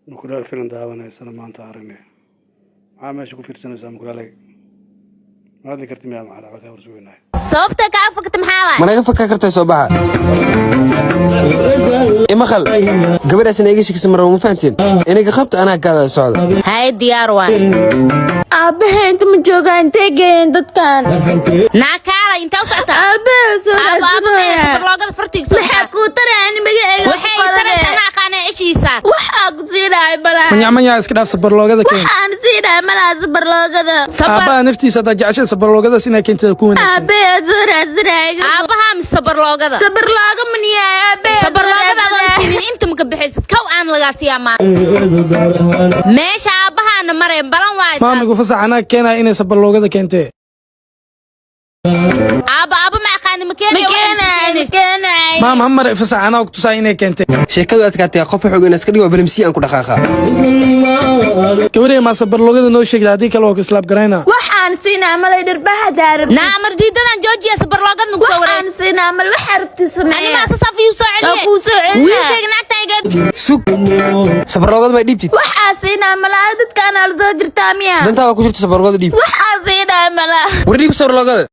Mukulaal filim daawanaysana maanta aragnay. Maxaa meesha ku fiirsanaysaa, mukulaalay? Ma hadli karti miyaa? Maxaa dhacba kaa warsugeynaya? Sababta kaa fakta maxaa waay? Ma naga fakar kartay? Soo baxa, imaqal. Gabadhaasna iga shakisa marwa, ma fahanteen? Inaga qabta, anaa kaada socda. Hay, diyaar waay. Aabbahe inta ma joogaa? Intee geeyeen dadkan? Naa kaala, intee u socotaa? Aabbahe soo Aabo, aabo. raadsanaya. Sabarloogada fartiga soo. Maxaa kuu taraya ani magacayga? Waxay taraysa ana aqaanaa, ishiisa. Wax aa ku siinahay malaha. Manya manya iska dhaaf, sabarloogada keen. Wax aan siinahay malaha sabarloogada. Aabbaha naftiisa haddaa jeceshay, sabarloogadaas inaa keentada ku wanaagsan. Aabbahe soo raadsanaya. Aabaha mise sabarloogada? Sabarlooga maniyahay aabbahe. Sabarloogada adoo siinin inta maka bixaysid. Kow aan lagaa siiyaa maanta meesha aabbahaana mareen balan waay. Maamigu fasax, anaa keenaya inay sabarloogada keentee. Aaba, aaba, ma aqaani, ma Ma keenayo. keenay, ma keenay. Maam, ha mare, fasax, anaa ku tusaa inay keentee. Sheekadu adkaatay. Qof wuxuu iska dhigo balamsi aan ku dhaqaaqa. Gabadhay, maa sabarloogada noo sheegda? Haddii kale waa ku islaab garayna. Wax aan siinaa malay, dhirbaha daarab. Naa amar diidadan joojiya, sabarloogada nagu soo Wax wareeg. aan siinaa mal, waxa rabti Ani sameeya. maa sasaf iyu soo Waa celiye. kuu soo celinaa. Wiilkayga naagta iga. Sug, sabarloogada ma dhiibtid? Wax aan siinaa malaha, dadkaan ala soo jirtaa miya? Dantaada ku jirto, sabarloogada dhiib. Wax aan siinaa malaha. War, dhiib sabarloogada.